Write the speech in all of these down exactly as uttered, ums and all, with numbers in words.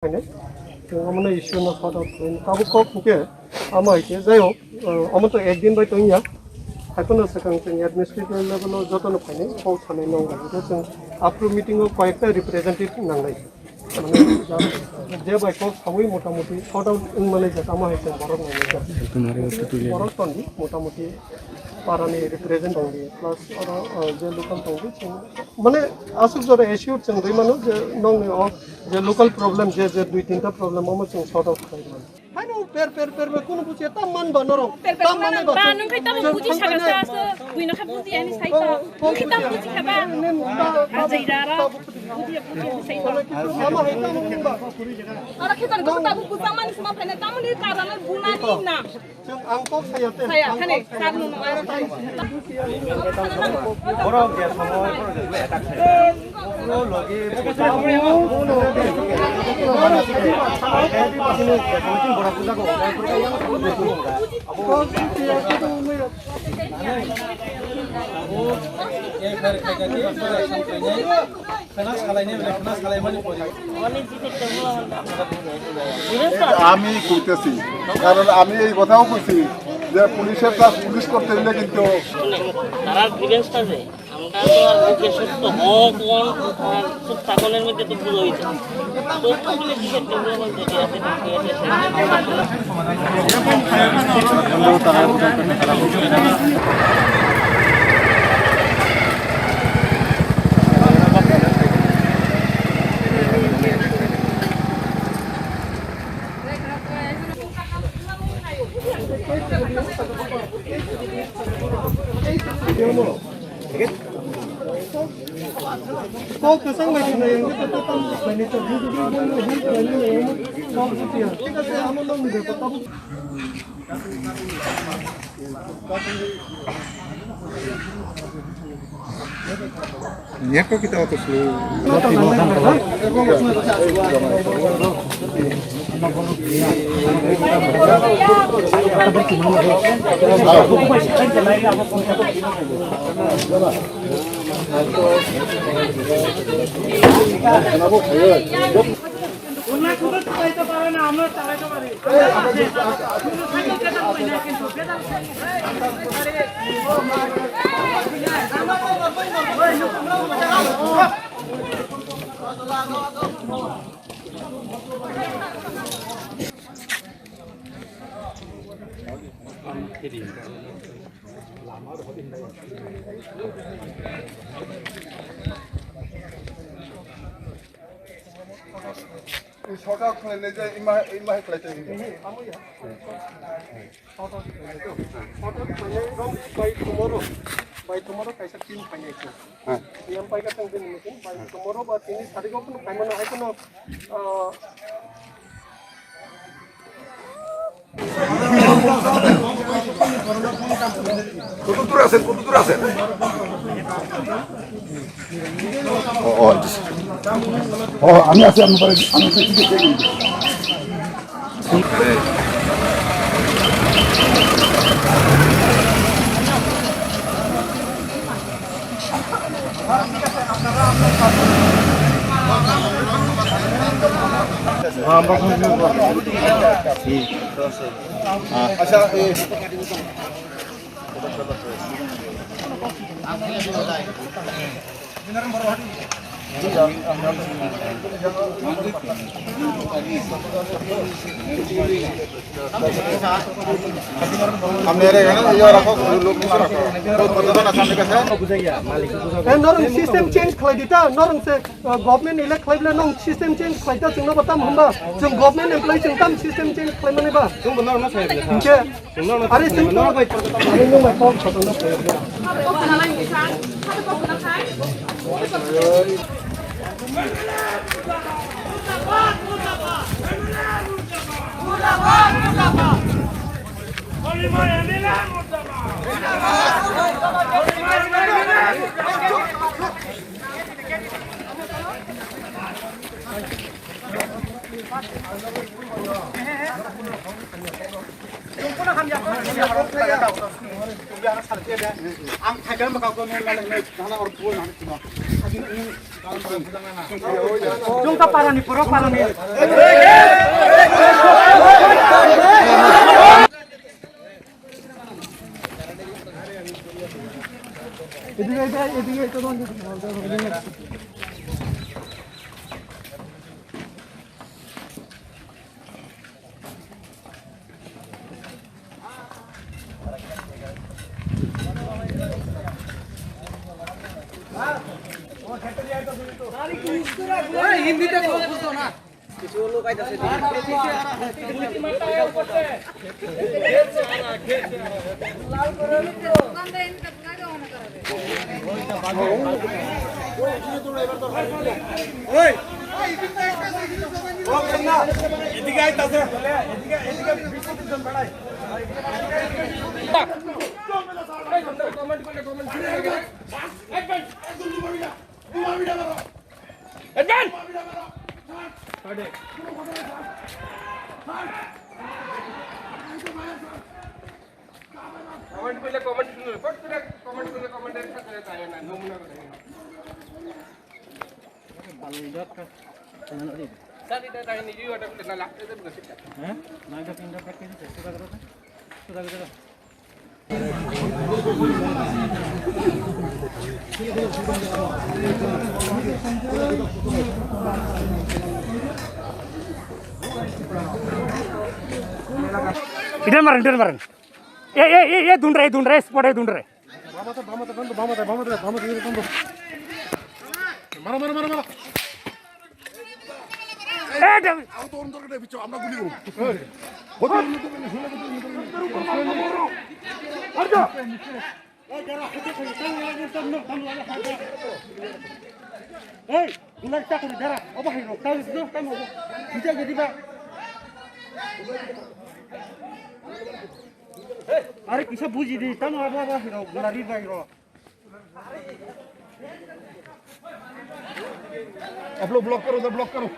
Phainai. Chwng omono issue no sort out khlainai. Tabuk kok hwnkhe amo hai khe, jai hok, uh, omo to ek din bai tongya. Haiphano swkang chwng administrative level o jotono phainai, kok sanai nong bai. Hwnkhe chwng after meeting o koyekta representative nangnai. Mane, je bai kok sawi motamuti sort out wngmani je tamo hai chwng borok nangnai. Borok tongdi, motamuti parani represent tongdi, plus oro, uh, je local tongdi, chwng, mane, aswk jora assured chwng rwi mano je nongni o je local problem, je, je dui tinta problem omo chwng sort out khlai mano. Haino per, per, per, per, kunu bujiya, tam man ba norok. Per, per, tam man ba. Ba, nwng khai tamo buji saga sa, sa, buino kha buji ani sai to. Nwng khai tamo buji kha ba. Ajai dara. Buji, buji sai to. Ama hai tamo nwng ba. Ara khitan ko tabu buja mani sima phaina, tamo ni karana bunani na. Chwng ang kok saya te. Saya, ang khani, kok saya. Sar no, no, ano tayo. Borok je somo, borok je somo attack khlai. Ulo logi, borok puja ko. Khna salaini bole, khna salaimani pore. আমি কইতেছি, কারণ আমি এই কথাও কইছি যে পুলিশের কাজ পুলিশ করতে দিলে কিন্তু শুনে, তারার গ্রিভেন্সটা যে, আমরা তো আর মুখে সত্য হোক, কোন, আর চুপ থাকনের মধ্যে তো ভুল হয়েছে। তথ্য বলে কি সত্য ভুল বলতে কি আছে, বাকি আছে, সেটা Niya ko kita auto slow. Short out khlainai je ima, ima hai khlai tongdi. Short out khlainai to. Short out khlainai rok by tomorrow. By tomorrow kaisa team phainai to. Yang pai ka tong din meeting by tomorrow ba tini sari go phano phaimano ai phano, ah, কত দূর আছেন? কত দূর আছেন? ও, ও, আচ্ছা। ও, আমি আছি, আমি পরে, আমি আছি, ঠিক আছে। আপনি এর এখানে ইয়ে রাখো, লোক কিছু রাখো। কতজন আছে আপনার কাছে? Eh, norok system change khlai di ta, norok se, uh, government elect khlai bwle norok system change khlai ta, chwngno ba tam hwnba, chwng government employee chwng tam system change khlai mani ba. Chwngbo norokno sai bwle. Hwnkhe, are chwng norok bai, are nwng bai kok khotokno khlai bwle. Ang thaikan baka ko nang nang nang nang or buo nang tino. Chungka parani, puro parani. Comment kule comment kule, comment kule comment kule, comment kule. Idan maran, idan maran. Eh, eh, eh, eh, dundre, dundre, spot e dundre. Maro, maro, maro, maro. Eh, David. আমরা গুলি করব। Ei, gulai chakri dara, obo hai rok, tau do, tau do. Kita jadi ba. Are kisa buji di, tamo abo abo hai rok, gulari bai rok. आप लोग ब्लॉक करो, उधर ब्लॉक करो।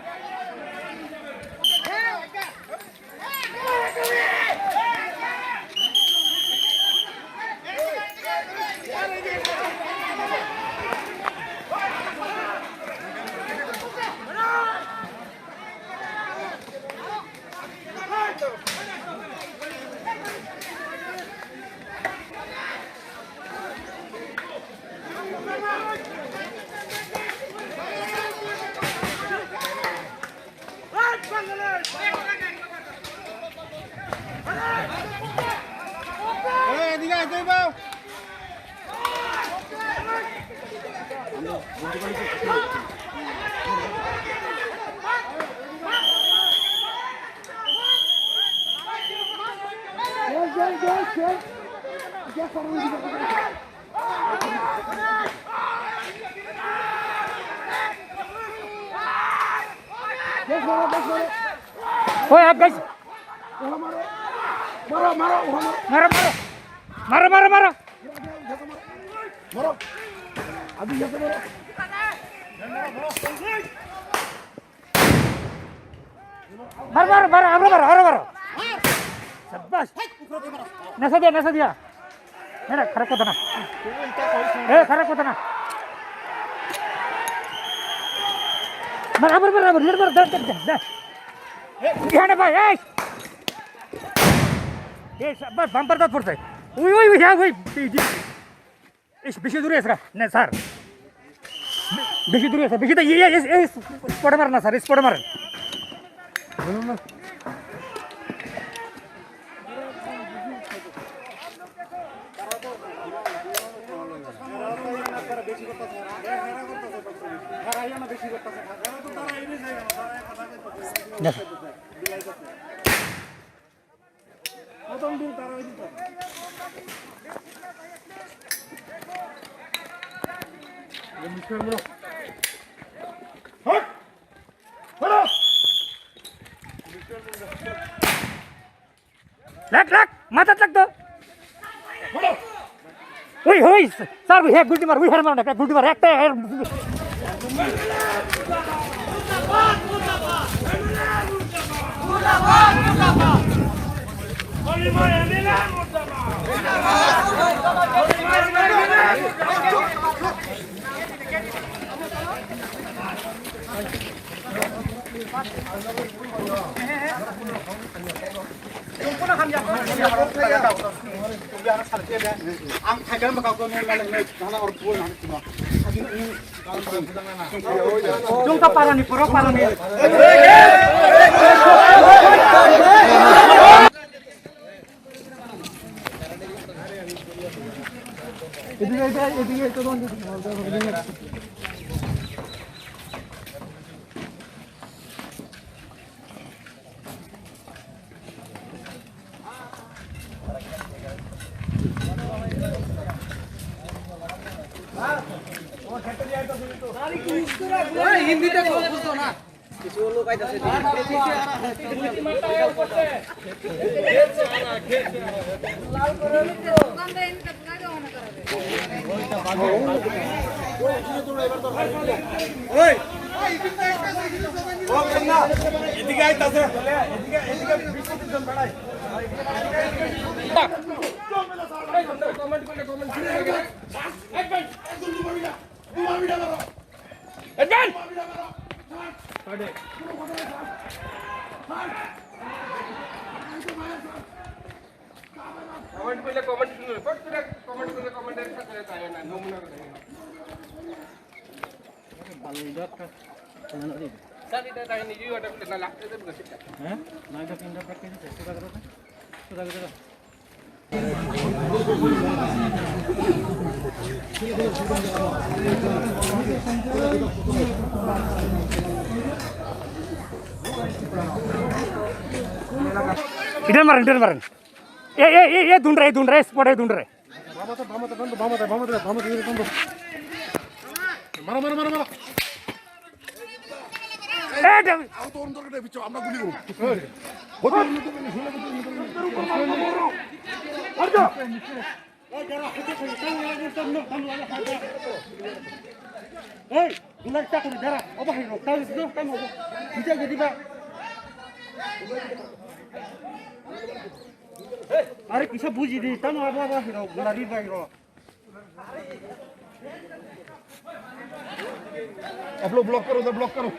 Oi, hap, guys. Maro, maro, maro. Maro, maro. Maro, maro, maro. Maro. Adi, ya, maro. Maro, maro, maro, abro maro, abro maro. Shabash. Nasa dia, nasa dia. Mera, kharap kota na. Eh, kharap kota na. Maro, abro maro, abro, maro, maro, da, da, da, da. Ihane bhai, ei. Eh, shabash, bumper da porse. Ui, ui, ui, ya, ui. Ish, bishi dure asra, ne sir. Bishi dure asra, bishi da, ye, ye, ye, ye, spot mar na sir, spot mar. Lak, lak, mata lak to. Hui, hui, sir, hui, he gulti mar, hui, her mar, gulti mar, ekta, her. Chungta parani, poro parani. Comment kule comment kule, comment kule comment kule, comment kule. Idan maran, idan maran. Eh, eh, eh, eh, dundre, dundre, spot, eh, dundre. Maro, maro, maro, maro. Eh, David. Auto on dor kene bicho, amra guli guru. Hoto on dor kene, hula guru. Hey, gulak chakri dara, obo hai rok, tahu itu, tahu obo. Bisa jadi, Pak. Are kisa buji di, tamo abo abo hiro, gulari ba hiro. Upload block karo, block karo.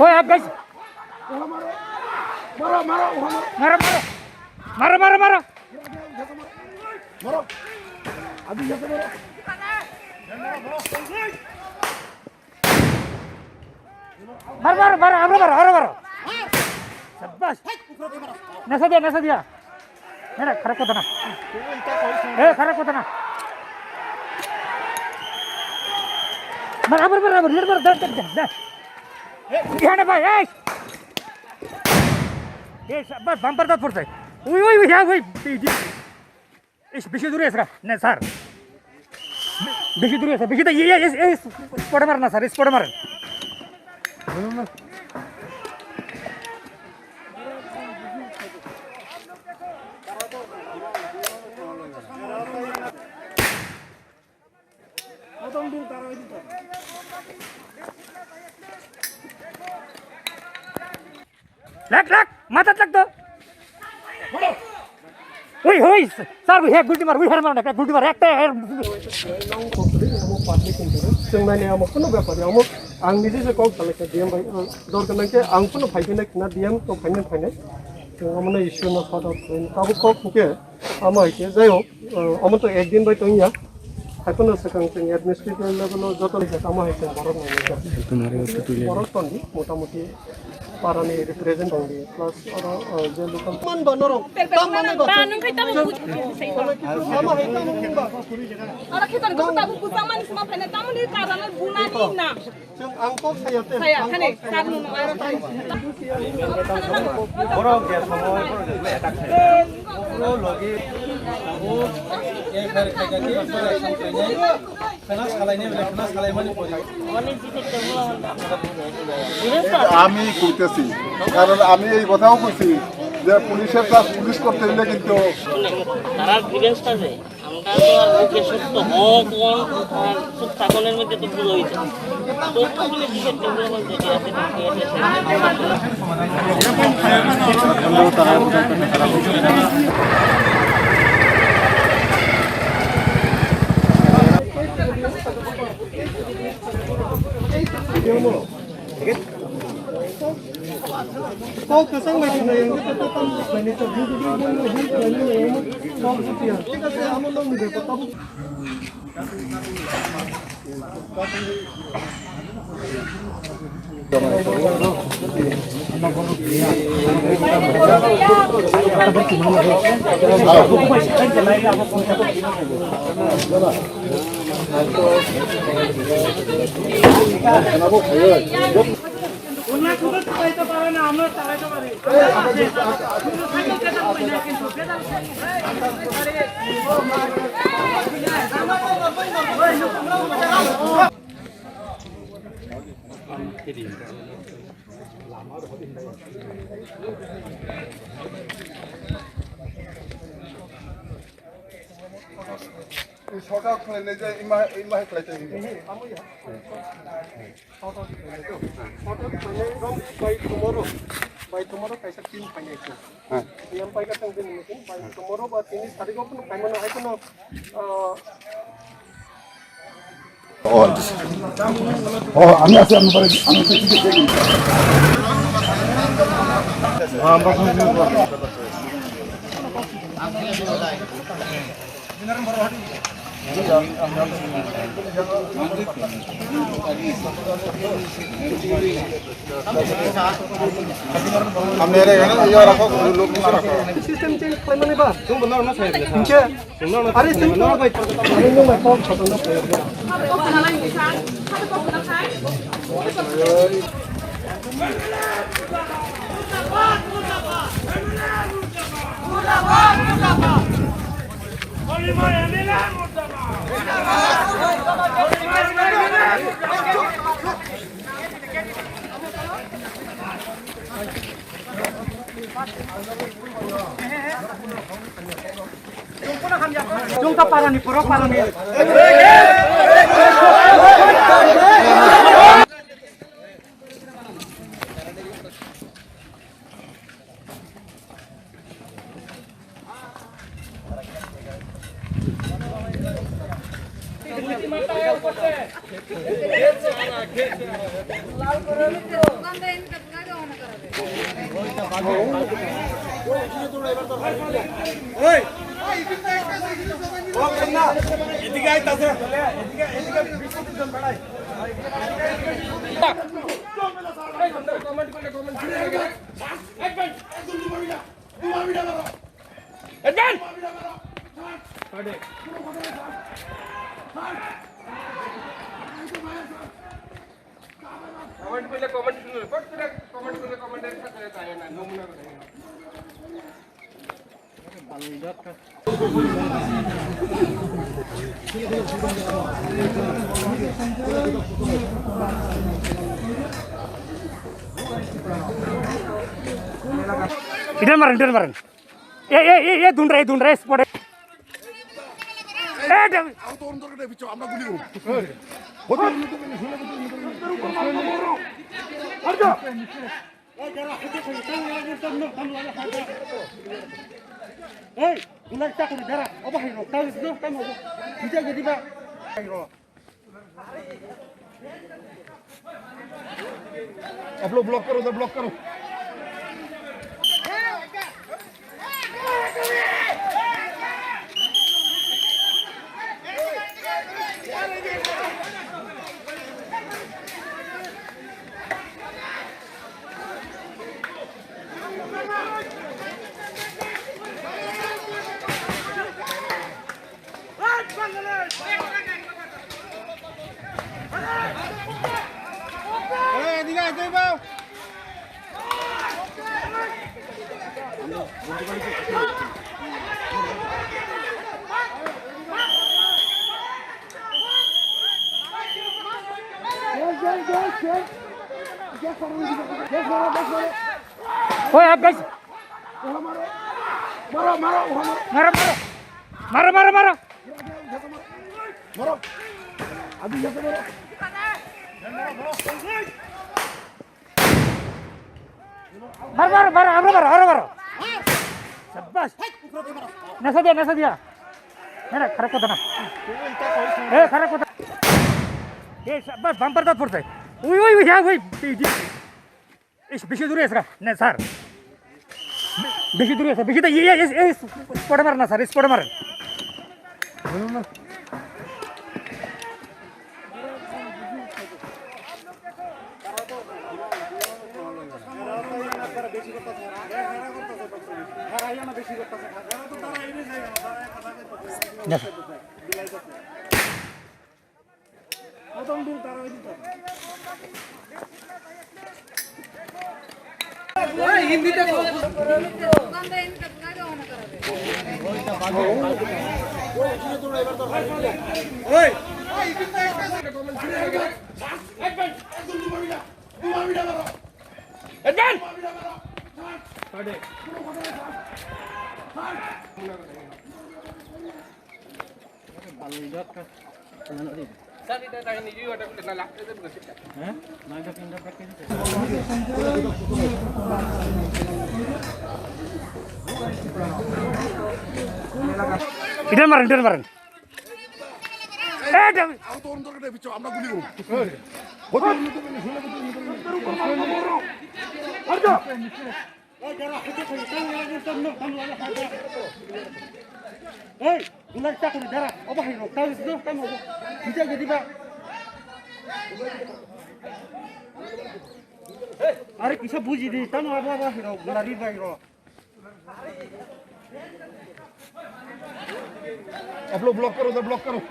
Oi, guys. Maro, maro, maro. Maro, maro. Maro, maro, maro. Maro. Adi, maro. Maro, maro, maro, abro maro, abro maro. Shabash. Nasa dia, nasa dia. Nara, kharap kota na. Eh, kharap kota na. Maro, abro maro, abro, maro, maro, da, da, da, da. Ihane bhai, ei. Eh, shabash, bumper da porse. Ui, ui, ui, ya, ui. Ish, bishi dure asra, ne sir. Bishi dure asra, bishi da, ye, ye, ye, ye, spot mar na sir, spot mar. Lak, lak, mata lak to. Ui, ui, sir, ui, he gulti mar, ui, her mar, gulti mar, ekta her. Chwngnani amo kuno bepar ya, amo ang nije se kok salai ka D M bai, dor kana ke ang kuno phai kena kena D M to phai na phai na. Chwng amo na issue na sort out khlai na. Abo kok buke amo hai ke, jai hok, amo to ek din bai tong ya. Haiphano swkang chwng administrative level o joto leader tamo hai chwng borok nai nai kha. Borok tongdi, motamuti parani represent tongdi, plus oro, uh, je local man ba norok, tam manai ba. Ba, nwng khai tamo buj-, Tamo hai tamo nwng ba. Oro khe tong kok tabuk bujak mani sima phaina, tamoni karana bunani na. Chwng ang kok saya te. Saya, ang khani, kok saya. Sar nwng aro tai. Borok je somo, borok je attack khai. Borok logi, abo, eh, khair khai kati, borok action khai nai. Khana salai nai, khana salai mani pori. আমি কইতেছি, কারণ আমি এই কথাও কইছি যে পুলিশের কাজ পুলিশ করতে দিলে কিন্তু তারা গ্রিভেন্সটা যে আমরা তো আর ওকে সুস্থ হোক, কোন, আর সুস্থ থাকনের মধ্যে তো ভুল হয়েছে। তো তখন এই বিষয়টা ভুল হয়েছে, ঠিক আছে, ঠিক আছে। Kok kwchang bai khna yang khe tam khlaini to, bujugwi bumno hin khlaini nang kok sutiya. Thik ase, amo nang ni bepar tabuk. Short out khlainai je, ima, ima hai khlai tong. Short out khlainai to. Short out khlainai rok by tomorrow. By tomorrow kaisa team phainai to. Yang pai ka tong din meeting by tomorrow ba tini tarik o phano phaimano hai phano, ah, Oh, oh, আমি আছি, আমি পারি, আমি আছি। Hamne re gana, yo rakho, lok ni rakho. System change khlaimani ba? Chwng bo norok no sai. Hinkhe? Chwng norok no sai. Are chwng norok bai. Are nwng bai kok khato no khlai. Chwng ta parani, pura parani. এদিকে আয়, তাছাড়া, এদিকে, এদিকে বিশ পঁচিশ জন বেড়ায়। Comment করলে comment শুনবে, ফট করে comment করলে comment এর সাথে যায় না, নমুনা করে। Idan maran, idan maran. Eh, eh, eh, eh, dun re, dun re, spot. Eh, David. Ei, gulai chakri dara, obo hai rok, tang, tang, tang, obo. Bijak jadi ba. Hai rok. आप लोग ब्लॉक करो, उधर ब्लॉक करो। Oi, up, guys. Maro, maro, maro. Maro, maro, maro. Maro, maro, maro, abro maro, abro maro. Sabas. Nasa dia, nasa dia. Nara, kharap kota na. Eh, kharap kota. Eh, sabas, bumper ta porte. Ui, ui, ui, ya, ui. Ish, bishi duri asra. Na, sir. Bishi duri asra. Bishi ta, ye, ye, ye, ye, spot mar na, sir, spot mar. Idan maran, idan maran. Eh, David. Hey, gulai chakri dara, obo hai rok, tau is no, tamo obo. Bisa jadi ba. Are kisa buji di, tamo abo abo hai rok, gulari bai rok. आप लोग ब्लॉक करो, उधर ब्लॉक करो।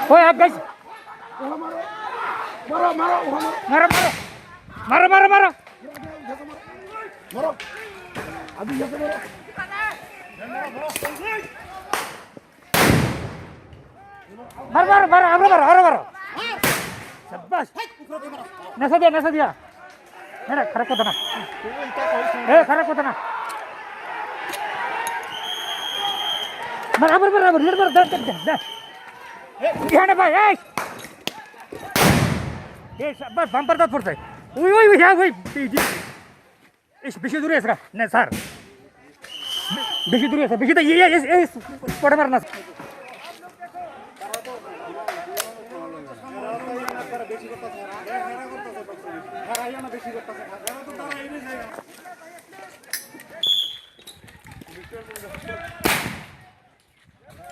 Oi, up, guys. Maro, maro. Maro, maro, maro. Maro. Maro, maro, maro, abro maro, abro maro. Sabas. Nasa dia, nasa dia. Nara, kharap kota na. Eh, kharap kota na. Maro, abro maro, abro, maro, maro, da, da, da, da. Eh, ihana bhai, eh. Eh, sabas, bumper ta porte. Ui, ui, ui, ya, ui. Ish, bishi duri asra. Na, sir. Bishi duri asra. Bishi ta, ye, ye, ye, ye, spot mar na.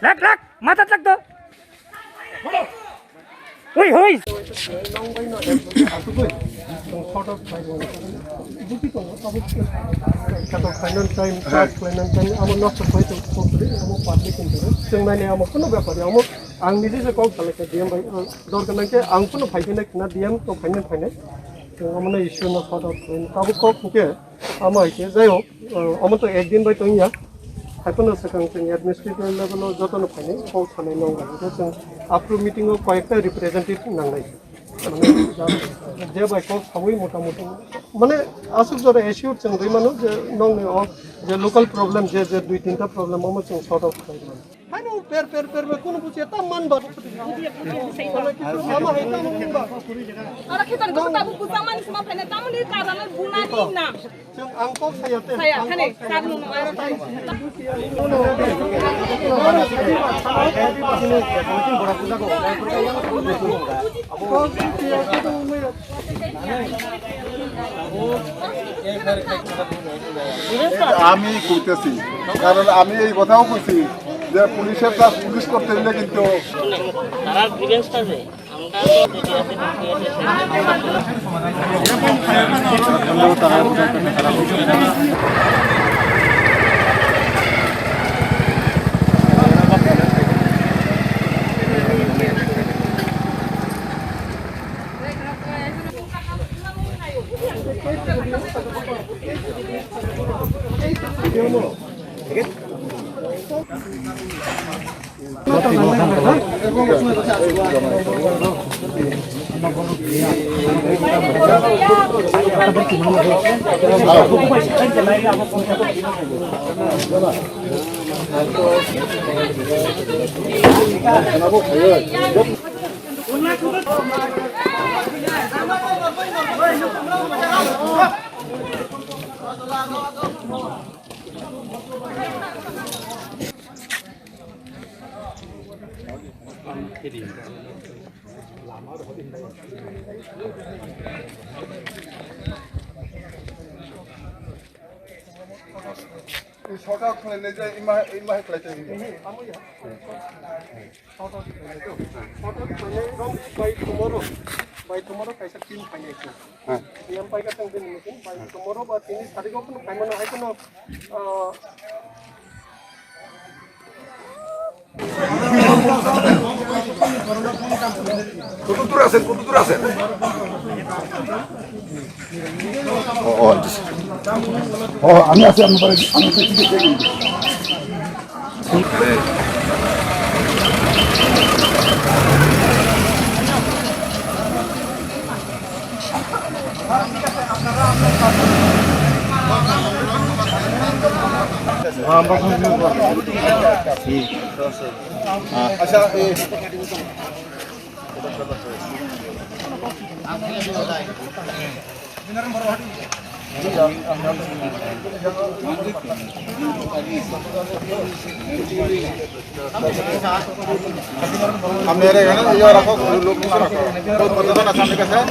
Lak, lak, mata lak to. Hui, hui. Khatok khlainani time, charge khlainani time, amo nosto khlai tong, tong, tong, amo public ni tong. Chwng nai nai amo kuno bepar ya, amo ang niji se kok salai kha D M bai, dor gwnang khe ang kuno phai khe nai khna D M to phai nai phai nai. Chwng amo no issue no sort out khlai. Tabuk kok hwnkhe. Amo hai khe, jai hok, uh, omo to ek din bai tong ya. Hai phano swkang chwng administrative level o joto no phainai, kok sanai nong bai. Hwnkhe chwng after meeting o koyekta representative nangnai. Mane, je bai kok sawi mota mota. Mane, aswk jora assured chwng rwi mano je nongni o je local problem, je, je dui tinta problem omo chwng sort out khlai mano. Ano per per per per kono bujiya ta man ba. Ama hai ta man ba. Ora khitan ko ta bu kusa man sima phene ta mani ka da na bunani na. Ang kok saya te. Saya khane sar nu no aro ta. আমি কইতেছি, কারণ আমি এই কথাও কইছি যে পুলিশের কাজ পুলিশ করতে দিলে কিন্তু তারা গ্রিভেন্সটা দেয়। আমরা তো যদি আছে, ঠিক আছে, Short out khlainai je ima, ima hai khlai tongdi. Short out khlainai to. Short out khlainai rok bai tomorrow. Bai tomorrow kaisa team phainai to. Yang pai ka tong din meeting. Bai tomorrow ba tini sari ko phano phaimano hai kono, ah, কত দূর আছেন? কত দূর আছেন? ও, ও, আচ্ছা। ও, আমি আছি, আমি পরে, আমি আছি, ঠিক আছে। আচ্ছা, এই हमने अरे है ना, ये रखो, लोग पीछे रखो। बहुत पता था ना, सामने कैसे है?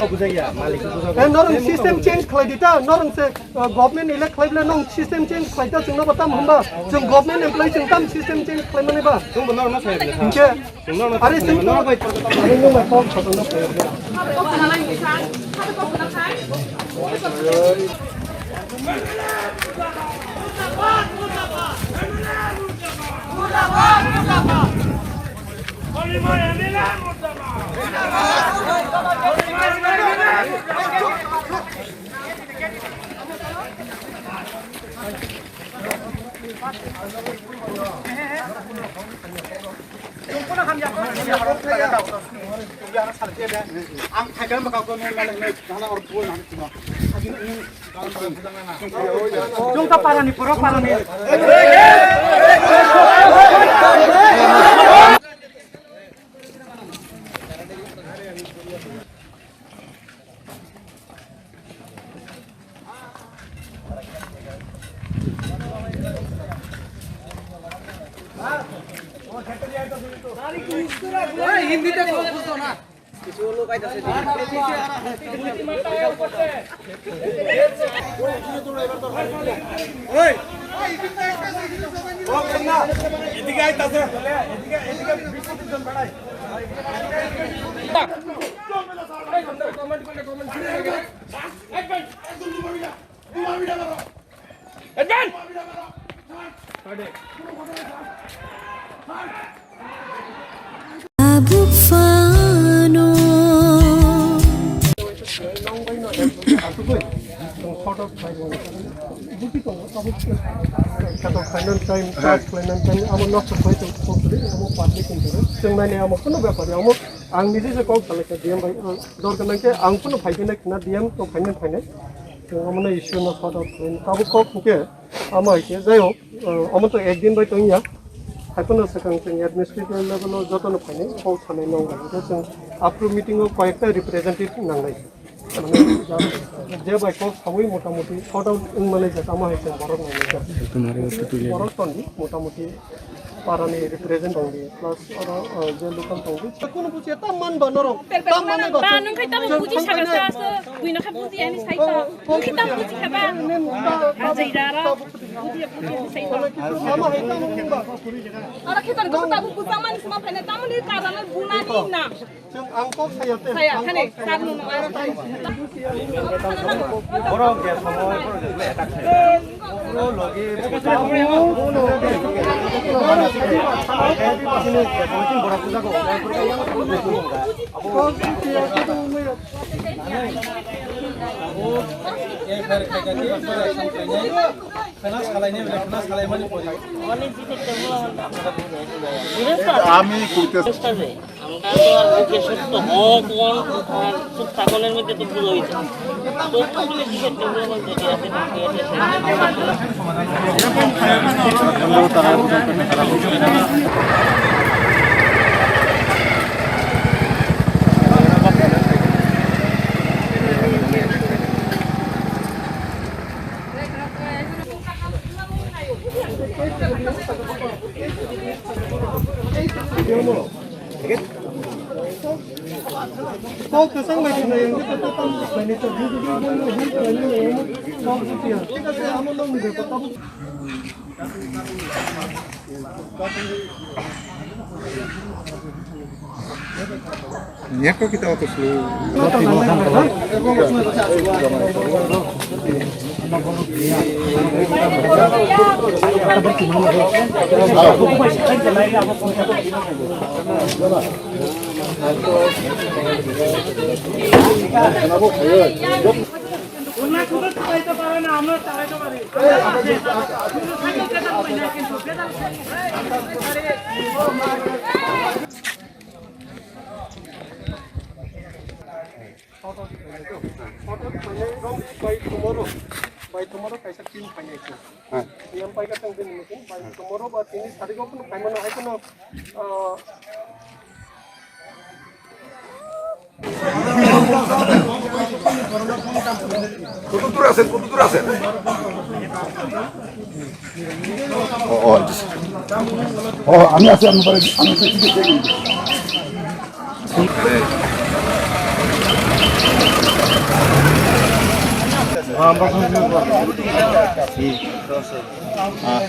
Eh, norong system change khlai di ta, norong se, uh, government elect khlai bole norong system change khlai ta, chwngno ba tam hwnba, chwng government employee chwng tam system change khlai mani ba. Chwng bo norong no sai bole. Hinkhe, are chwng no bai, are no bai kok kok no sai. Ang thaigal makau ko nang nang nang nang or bol nang tuma. Jungta parani, pura parani. Tabuk phano. Khatok khlainani time, charge khlainani time, amo nosto khlai tong, tong, tong, amo public ni tong, chwng nai nai amo kunu bepar ya, amo ang niji se kok salai kha, D M bai, uh, dor gwnang khe ang kunu phai khe nai khna, D M to phai nai phai nai, chwng amo no issue no sort out khlai, tabuk kok hwnkhe amo hai khe, jai hok, uh, amo to ek din bai tong ya, Haiphano swkang chwng administrative level o jotono phainai, kok sanai nong bai. Hwnkhe chwng after meeting o koyekta representative nangnai. Mane, je bai kok sawi motamuti sort out wngmani je tamo hai chwng borok nangnai. Borok tongdi, motamuti parani represent tongdi, plus oro, uh, je local tongdi. Kunu bujiya tam man ba norok. Tam mane ba. Ba nung khai tamo buji saga sa, buino kha buji ani sai to. Nung khai tamo buji kha ba. Ajai dara. Buji, buji sai to. Ama hai tamo nung ba. Oro khitan ko tabu buja mani sma phane tamo ni karana bunani na. Chwng ang kok saya te. Saya khane, sar no no, aro tai. Borok je somoy, borok je attack khai. Borok logi, borok puja ko. Khana salaini, khana salaimani pori. আমি কইতে আমরা তো আর মুখে সত্য হোক, কোন, আর চুপ থাকনের মধ্যে তো পুরো হইছে। তো ওগুলো কিসের ডেভেলপমেন্ট যদি আছে, বাকি আছে, সেটা Network kita auto slow. By tomorrow, by tomorrow kaisa team phainai khe. Yang paika tang bini meeting, by tomorrow ba tini sariko phano phaimano hai phano, ah, কত দূর আছেন? কত দূর আছেন? ও, ও, আচ্ছা। ও, আমি আছি, আমি পরে, আমি আছি, ঠিক আছে।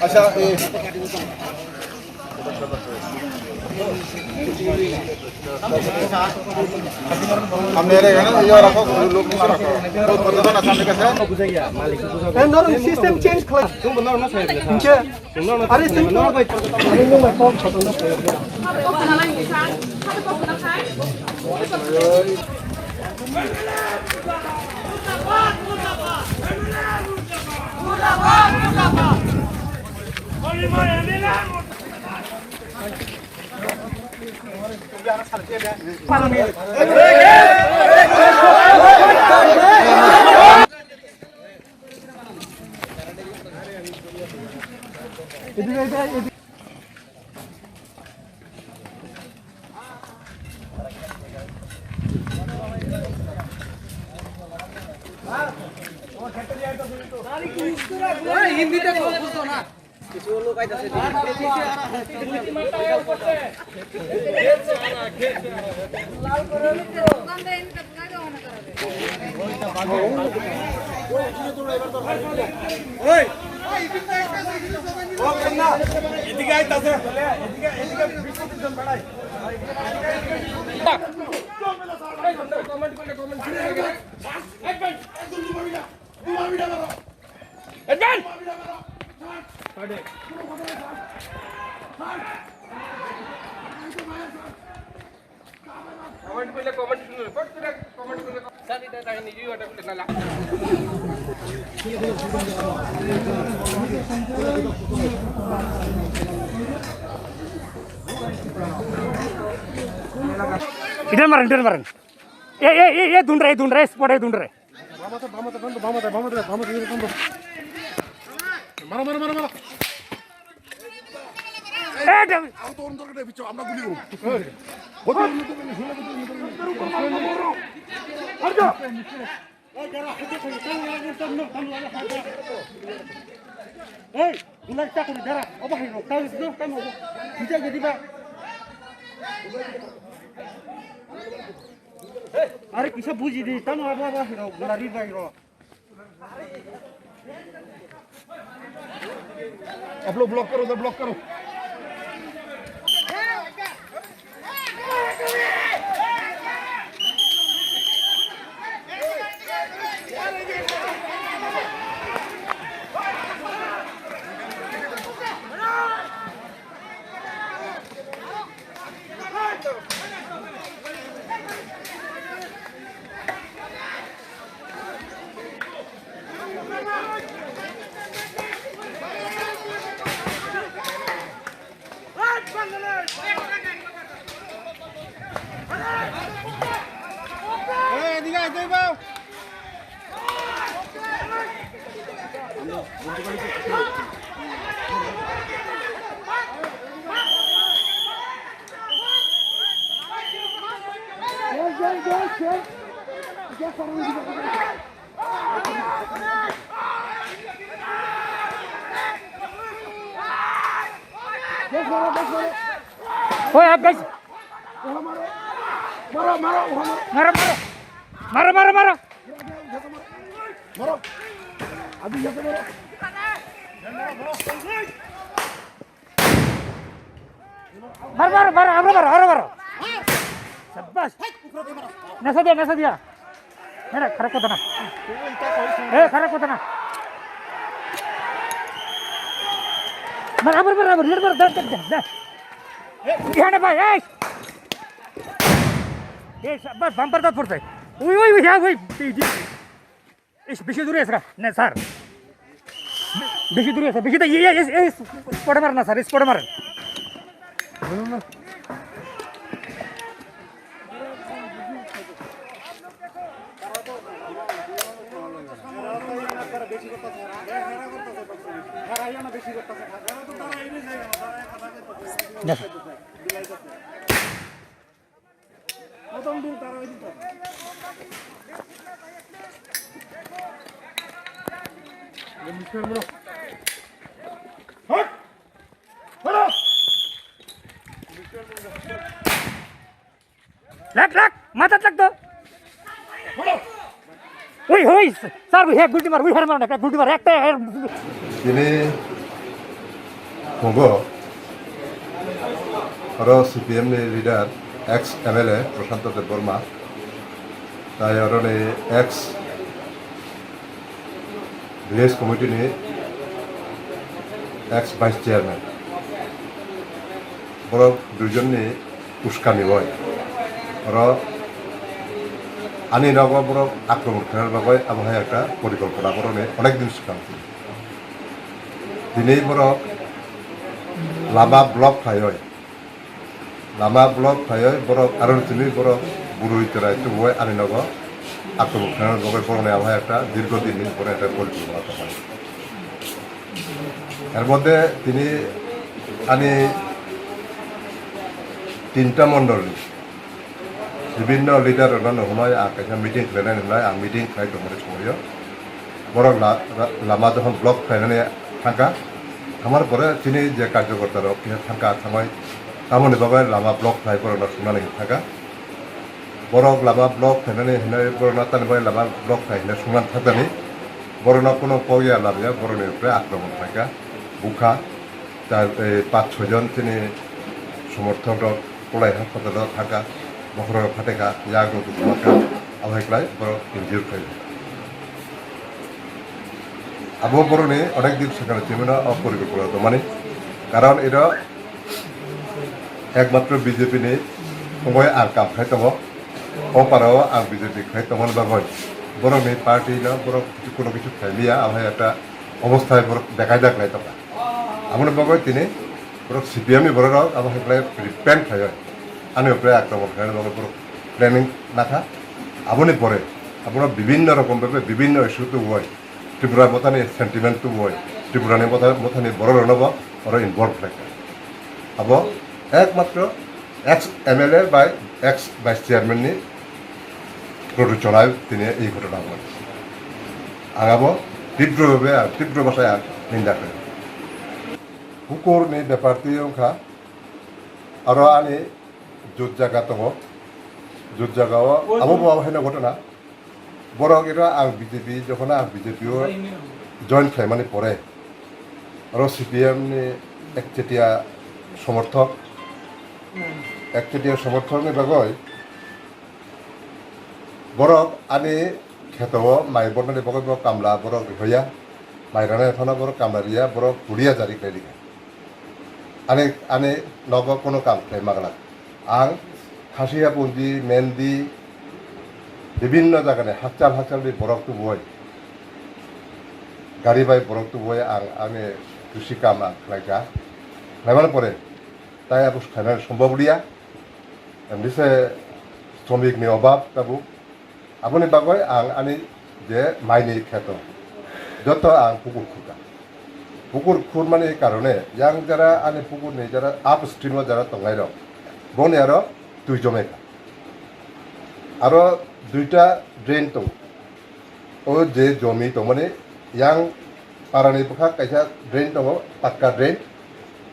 আচ্ছা, এই हमने अरे है ना, ये वाला को लोग नहीं रखा। बहुत बड़ा ना सामने का है। System change khlai. Are, are, Hindi te ko busto na. Idan maran, idan maran. Eh, eh, eh, eh, dundre, dundre, spot e dundre. Mara, mara, mara, mara. এই, ডাবল। আহত অন্তর্গত পিছু আমরা গুলি করব। এই, গুলাই চাকরি যারা, অবহেল, তাই, তাই, তাই, তাই, Are kisa buji di, tamo abo abo hiro, gulari bai ro. आप लोग ब्लॉक करो, उधर ब्लॉक करो। Oi, ah, guys. Maro, maro, maro. Maro, maro. Maro, maro, maro. Maro. Maro, maro, maro, maro, maro. Sabbas. Nasa dia, nasa dia. Mera, kharap kota na. Eh, kharap kota na. Mara, mara, mara, mara, mara, da, da, da, da. Dhyan bhai, eh. Eh, sabbas, bumper da porte. Ui, ui, ui, ya, ui. Ei, ei. Ish, bisi dure asra. Ne, sir. Bisi dure asra. Bisi da, ye, ye, ye, ye, spot mar na, sir, spot mar. Lak, lak, mata lak to. Hui, hui, sir, hui, ek gulti mar, hui, har mar, ek gulti mar, ek te, ek. Tini phungo oro C P M ni leader, ex M L A Prashanto Debbarma, tai oro ni ex village committee ni ex vice chairman, borok duijon ni uskani bai oro ani nogo borok akromon khaina bagwi abo hai ekta porikolpona borokni onek din swkang. Tini borok lama block khaiwi, lama block khaiwi borok aro tini borok bwrwi chwrai tubui ani nogo akromon khaina bagwi borokni abo hai ekta dirgo din ni borok ekta porikolpona tongmani. Er moddhe tini ani tinta mondol ni bibinno leader rokno no hwnwi ang kaisa meeting khlainani hwnwi ang meeting khlai tongmani songwi o. Borok la-, la-, lama jokhon block khlainani thangkha, thangmani pore chini je karjokorta rok kisa thangkha, thangwi tamoni bagwi lama block khlai borokno swngnani thangkha. Borok lama block khlainani hinwi borokno tamni bagwi lama block khlai hinwi swngnani thangkani. Borokno kuno kok ya lamya borokni upre akromon khlaikha, bukha. Char, eh, panch chhoi jon chini somorthok rok kolai haspatalo thangkha, bokhorok phatekha, yak rok dukhu mankha, abo hai khlai borok injure khlai. Abo borokni onek din swkang chimino o porikolpona tongmani, karon iro ekmatro B J P ni thungwi ang kam khai tongo, o parao ang B J P khai tongmani bagwi borokni party no borok kuno kisu khai liya, abo hai ekta obosthai borok bekai da khlai tongkha. Aboni bagwi tini borok C P M ni borok rok abo hai khlai prepare khlaiwi ani upre akromon khlaina bagwi borok planning nakha. Aboni pore abono bibinno rokom bhabe bibinno issue tubui Tripura mothani sentiment tubui Tripura ni motha, mothani borok rokno bo oro involve khlaikha. Abo ekmatro ex M L A bai ex vice chairman ni produchonai tini ei ghotona wngnai. Ang abo tibro bhabe ang tibro bwsai ang ninda khlaio. Pukur ni bepar twi wngkha, aro ani jut jaga tongo, jut jaga o abo bo haino ghotona. Borok iro ang B J P, jokhon ang B J P o join khlaimani pore, oro C P M ni ekchetia somorthok, ekchetia somorthok ni bagwi borok ani kheto o mai bornani bagwi bo kamla borok rihoya, mai rwnai phano borok kamla riya, borok kuliya jari khlai rikha. Ani, ani nogo kono kam khlai magwlak. Ang Khasiya Punji, Mendi, bibinno jagani hakchal hakchalni borok tubui, gari bai borok tubui ang ani khusi kam ang khlaikha. Khlaimani pore tai abo khlainani sombhob liya. Em, bise shramik ni obab tabuk. Aboni bagwi ang ani je maini kheto joto ang pukur khurkha. Pukur khurmani karone yang jara ani pukur ni jara upstream o jara tongnai rok boni aro twi jomai kha. Aro duita drain tongo. O je jomi tongmani yang parani bwkha kaisa drain tongo, pakka drain.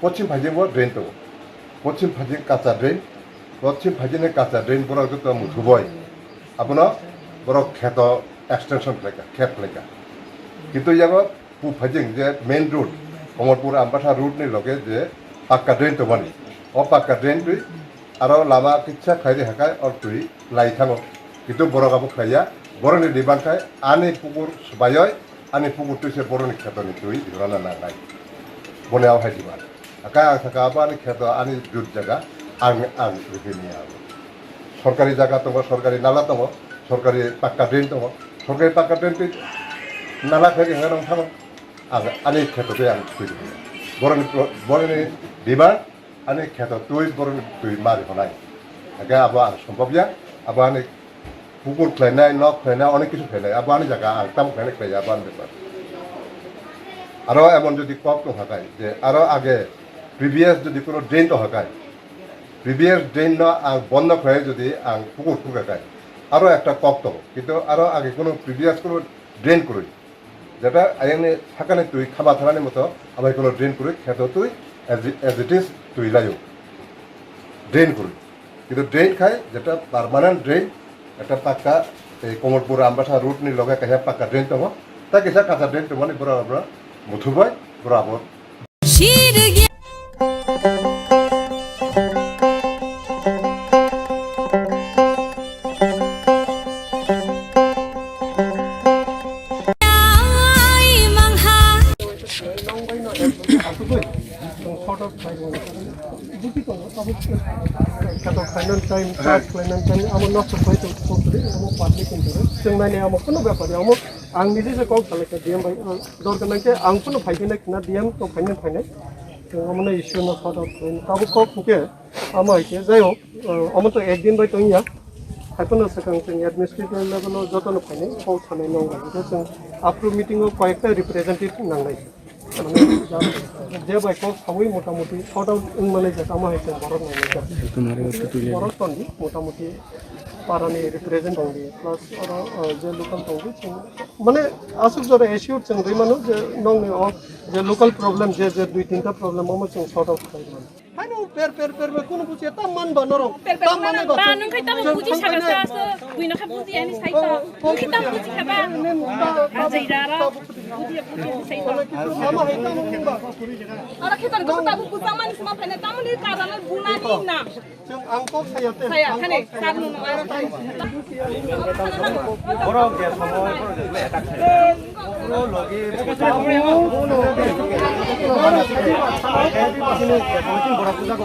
Pochim phaijing bo drain tongo. Pochim phaijing kacha drain. Pochim phaijing ni kacha drain borok joto muthuboi. Abono borok kheto extension khlaikha, khet khlaikha. Kintu yago pu phaijing je main road, Komorpur Ambatha road ni loge je pakka drain tongmani. O pakka drain twi aro lama kisa khairi hakai or twi lai thango. Kintu borok abo khlaiya. Borokni demand khai ani pukur swbayoi ani pukur twi se borokni khetoni twi rwna nangnai. Boni abo hai demand. Akai ang saka abo ani kheto ani jut jaga ang, ang rwphini abo. Sorkari jaga tongo, sorkari nala tongo, sorkari pakka drain tongo, sorkari pakka drain twi nala khairi hwnwi rwng thango. Ang ani kheto twi ang twi rwphini. Borokni pro-, borokni demand ani kheto twi borok twi mari honai. Hake abo ang sombobya, abo ani pukur khlainai, nok khlainai, onek kisu khlainai, abo ani jaga ang tam khlainai khlaiya abo ani bepar. Aro emon jodi kok tong hakai, je aro age previous jodi kono drain tong hakai, previous drain no ang bondo khlai jodi ang pukur khurkakai, aro ekta kok tongo, kintu aro age kono previous kono drain kwrwi. Jeta ayangni sakani twi khama thanani moto, abai kono drain kwrwi, kheto twi as it, as it is twi laio. Drain kwrwi. Kintu drain khai, jeta permanent drain, jeta pakka, ei Komorpur Ambasa road ni loge kaisa pakka drain tongo. Ta kisa kacha drain tongmani bora bora muthubai, bora bo. Khatok khlainani time, charge khlainani time, amo noksa khlai tong, amo public ni, chwng nai nai amo kunu bepar ya, amo ang niji se kok salai kha D M bai, dorkar nang khe ang kunu phai khe na D M to phai nang phai nai. Chwng omono issue no sort out khlai. Tabuk kok hwnkhe amo hai khe, jai hok, omo to ek din bai tong ya. Haiphano swkang chwng administrative level o jotono phainai, kok sanai nong bai. Hwnkhe chwng aphuru meeting o koyekta representative nangnai. Mane, je bai kok saui motamuti sort out wng manai jak, amo hai chwng borok nangnai jak. Borok tondi, motamuti parani represent tongdi, plus oro, uh, je local tongdi, chwng, mane, aswk jora assured chwng rwi mano je nongni o je local problem, je, je dui tinta problem, omo chwng sort out khlai mano. Haino per, per, per, per, kunu bujiya, tam man ba norok. Per, per, tam man ba. Ba, nung khai tam buji saga sa, sa, buino kha buji ani sai to. Nung khai tam buji kha ba. Ajai dara. Buji, buji sai to. Ama hai tam nung ba. Ara khitan ko tabu buja mani sima phane tamni karana bulani na. Chwng ang kok saya te. Saya khane, sar nung. Borok je samo, borok je attack khlai. Ulo logi, borok puja ko.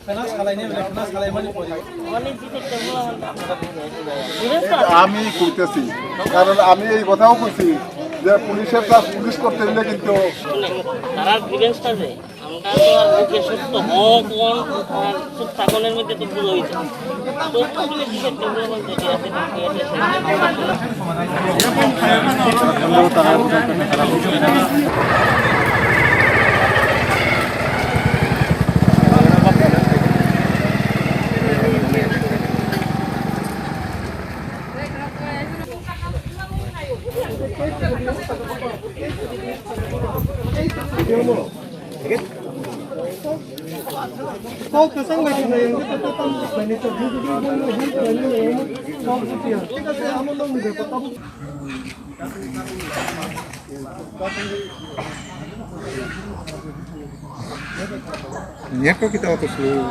Khana salaini, khana salaimani pore. আমি কইতেছি, কারণ আমি এই কথাও কইছি যে পুলিশের কাজ পুলিশ করতে দিলে কিন্তু তারা গ্রিভেন্সটা যে তার তো আর মুখে সত্য হক, অন-, আর সত্য সকলের মধ্যে তো পুরো হইছে। তো তখন এই বিষয়টা আমরা বলতে চাই, আসলে কি এটা Niya ko kita auto slow.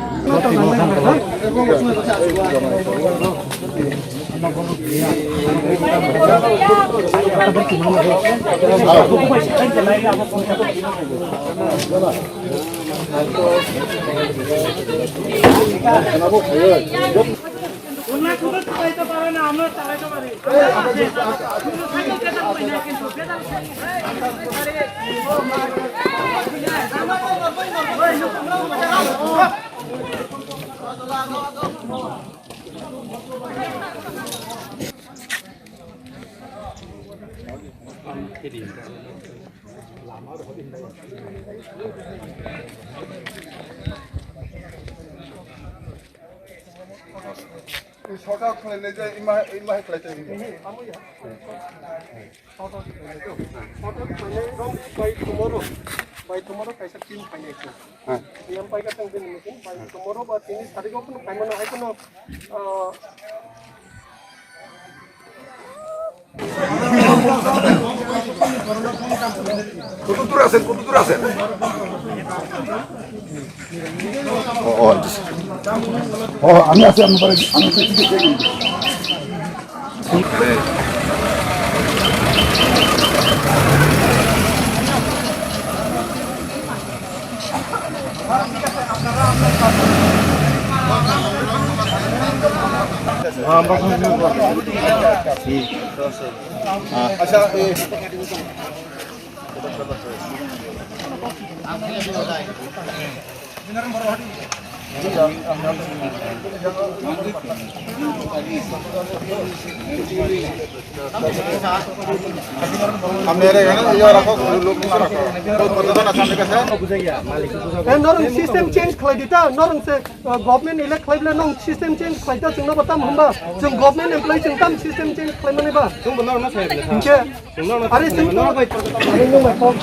Short out khlainai je ima, ima hai khlai tong. Short out khlainai to. Short out khlainai rok by tomorrow. By tomorrow kaisa team phainai to. Yang paika tong din meeting by tomorrow ba tini tarik o phano phaimano ai phano, ah, কত দূর আছেন? কত দূর আছেন? ও, ও, আচ্ছা। ও, আমি আছি, আমি পরে, আমি আছি। আচ্ছা, এই Hamne re, ano, iya, rakho, lok, lok, rakho. Kotodon asa, hamne kasa? Eh, norong system change khlai di ta, norong se, eh, government elect khlai bole norong system change khlai ta, chwng no ba tam hwnba, chwng government employee chwng tam system change khlai mani ba. Chwng bo norong no sai bole. Hwnkhe, are chwng no bai. Are no bai kok.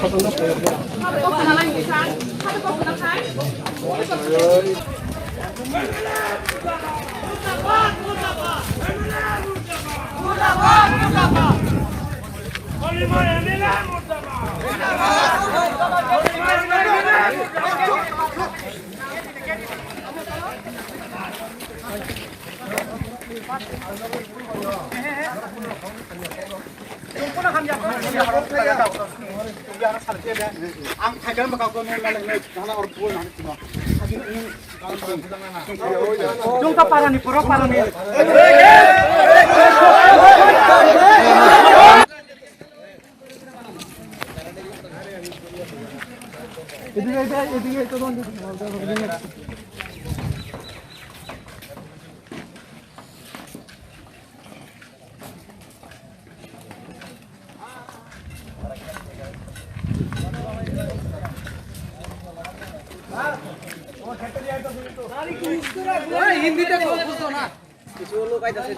Ang thaikan baka ko nai nai nai thana or buo nai tino. Jungta parani poro parani. Edige, edige, edige, edige, edige. Hindi te ko bujo na. Kichu lok aita se.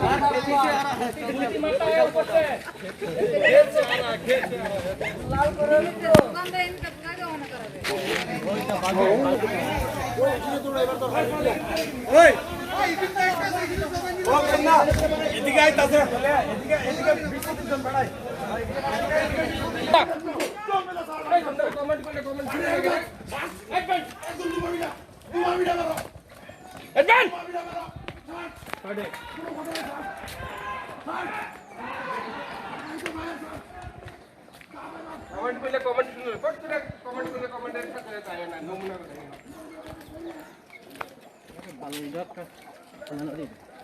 Comment করলে comment শুনলে, ফট করে comment করলে comment এর সাথে তাই না, নমুনা করে।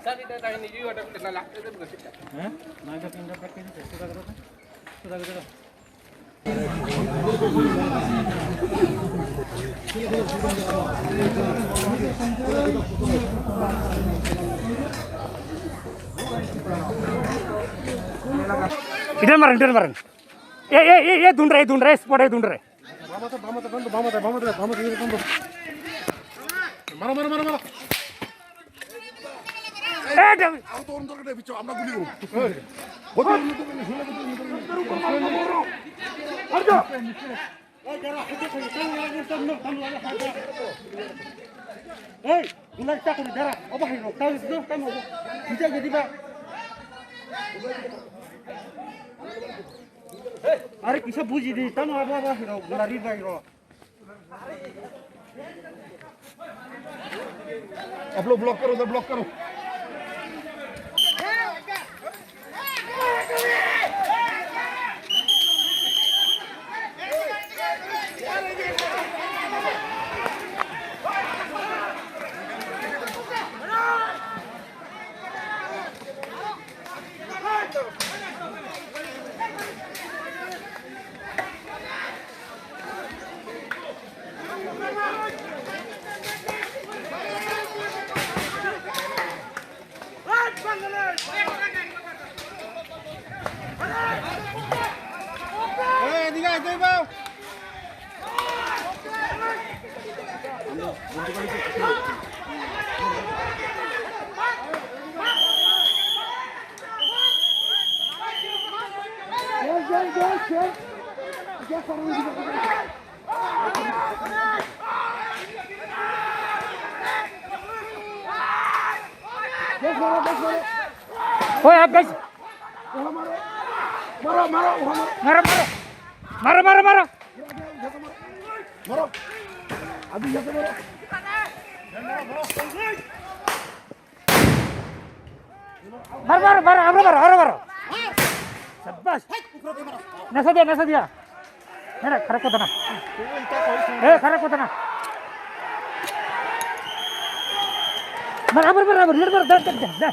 স্যার, এটা তাই নিজেই অর্ডার করতে না, লাগতে দেবে না সেটা। হ্যাঁ? নয়টা তিনটা প্যাক করে দিতে, সুদা করে দে। সুদা করে দে। Idan maran, idan maran. Eh, eh, eh, eh, dundra, eh, dundra, eh, spot, eh, dundra. Bamate, bamate, bamate, bamate, bamate, bamate, bamate. Maro, maro, maro, maro. Eh, David. Auto on torke bicho, amra guli guru. Hey, gulai chakri dara, obo hai rok, tau is no, tamo obo. Bisa jadi ba. Are kisa buji di, tamo abo abo hai rok, gulari bai rok. आप लोग ब्लॉक करो, उधर ब्लॉक करो। Oi, guys. Maro, maro, maro. Maro, maro. Maro, maro, maro. Maro. Maro, maro, maro, maro, maro, maro. Shabash. Nasa dia, nasa dia. Mera, khara kota na. Eh, khara kota na. Mara, mara, mara, mara, mara, mara, mara.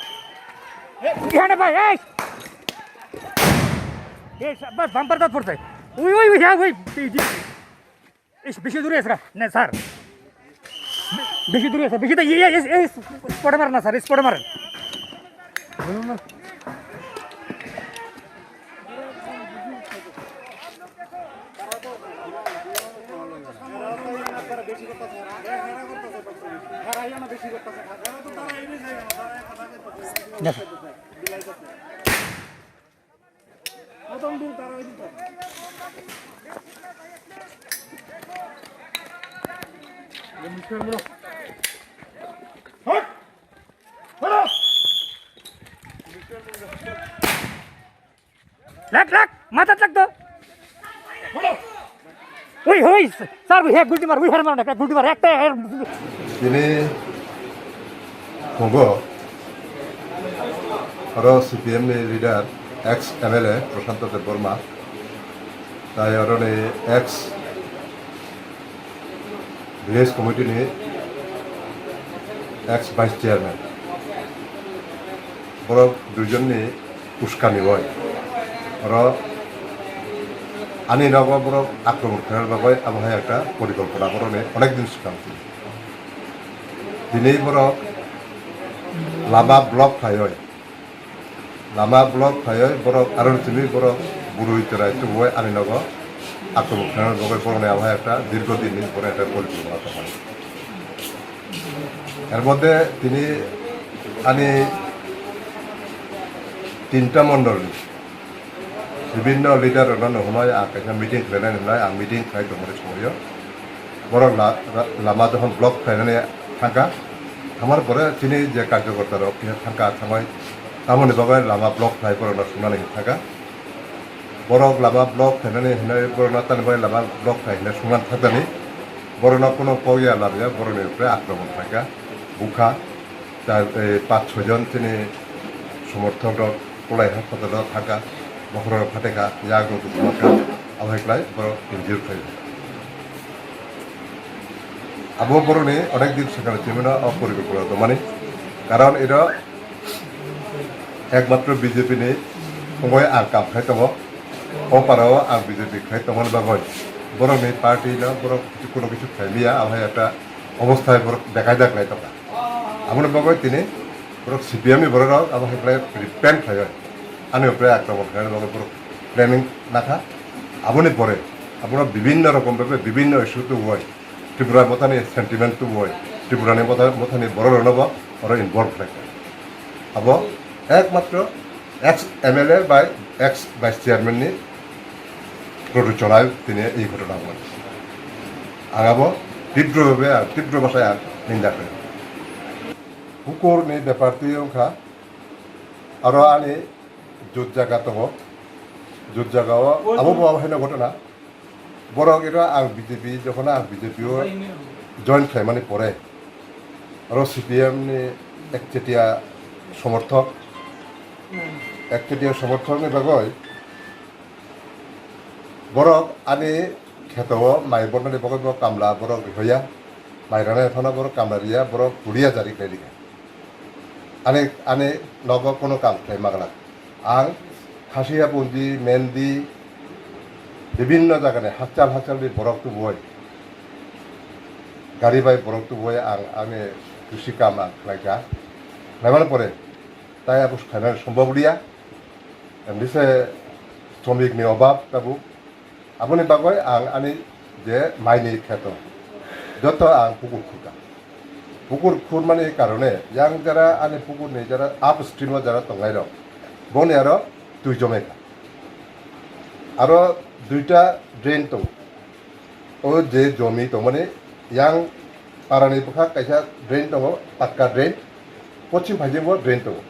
Ihana bhai, ei. Eh, shabash, bumper da porse. Ui, ui, ui, ya, ui. Ish, bishi dure asra, ne, sir. Bishi dure asra, bishi da, ye, ye, ye, ye, spot mara na, sir, spot mara. Lak, lak, mata lak to. Ui, hui, sir, ui, he, gulti mar, ui, her mar, gulti mar, ekta, her. Tini phungo oro C P M ni leader, ex M L A Prashanto Debbarma, tai oro ni ex village committee ni ex vice chairman, borok duijon ni uskani bai oro ani nogo borok akromon khlaina bagwi abo hai ekta porikolpona borokni onek din swkang. Tini borok lama block khlaiwi, lama block khlaiwi borok aro tini borok bwrwi chwrai tubui ani nogo akromon khlaina bagwi borokni abo hai ekta dirgo din ni borok ekta porikolpona tongmani. Er moddhe tini ani tinta mondol ni bibinno leader rokno no hwnwi ang kaisa meeting khlainani hwnwi ang meeting khlai tongmani sumui o. Borok la-, la-, lama jokhon block khlainani thangkha, thangmani pore chini je karjokorta rok kisa thangkha, thangwi tamoni bagwi lama block khlai borokno swngnani thangkha. Borok lama block khlainani hinwi borokno tamni bagwi lama block khlai hinwi swngnani thangkani. Borokno kunu kok ya lamya borokni upre akromon khlaikha, bukha. Char, eh, panch chhoi jon chini somorthok rok Kolai haspatalo thangkha, bokhorok phatekha, yak rok dukha, abo hai khlai borok injure khlai. Abo borokni onek din swkang chimino o porikolpona tongmani. Karon iro ekmatro B J P ni thungwi ang kam khai tongo, o parao ang B J P khai tongmani bagwi. Borokni party no borok kuno kisu khlailiya, abo hai ekta obosthai borok dekai dak lai tongkha. Aboni bagwi tini borok C P M ni borok rok abo hai khlai repent khlaiwi ani upre akromon khlaina bagwi borok planning nakha. Aboni pore abono bibinno rokom bhabe bibinno issue tubui Tripura mothani sentiment tubui Tripura ni motha mothani borok rokno bo oro involve khlaikha. Abo ekmatro ex M L A bai ex vice chairman ni produ chonai tini ei ghotona wngmani. Ang abo tibro bhabe ang tibro bwsai ang ninda khlaio. Pukur ni bepar twi wngkha aro ani jut jaga tongo, jut jaga o abo bo abo haino ghotona. Borok iro ang B J P, jokhon ang B J P o join khlaimani pore, aro C P M ni ekchetia somorthok, ekchetia somorthok ni bagwi borok ani kheto o mai bornani bagwi bo kamla borok rihoya, mai rwnai phano borok kamla riya, borok kuliya jari khlai rikha. Ani, ani nogo kono kam khlai magwlak. Ang Khasiya Punji, Mendi, bibinno jagani hakchal hakchalni borok tubui, gari bai borok tubui ang ani kusi kam ang khlaikha. Khlaimani pore tai abo khlainani sombhob liya. Emni se shramik ni obab tabuk. Aboni bagwi ang ani je maini kheto joto ang pukur khurkha. Pukur khurmani karone yang jara ani pukurni jara upstream o jara tongnai rok boni aro twi jomai kha. Aro duita drain tongo. O je jomi tongmani yang parani bwkha kaisa drain tongo, pakka drain. Pochim phaijing bo drain tongo.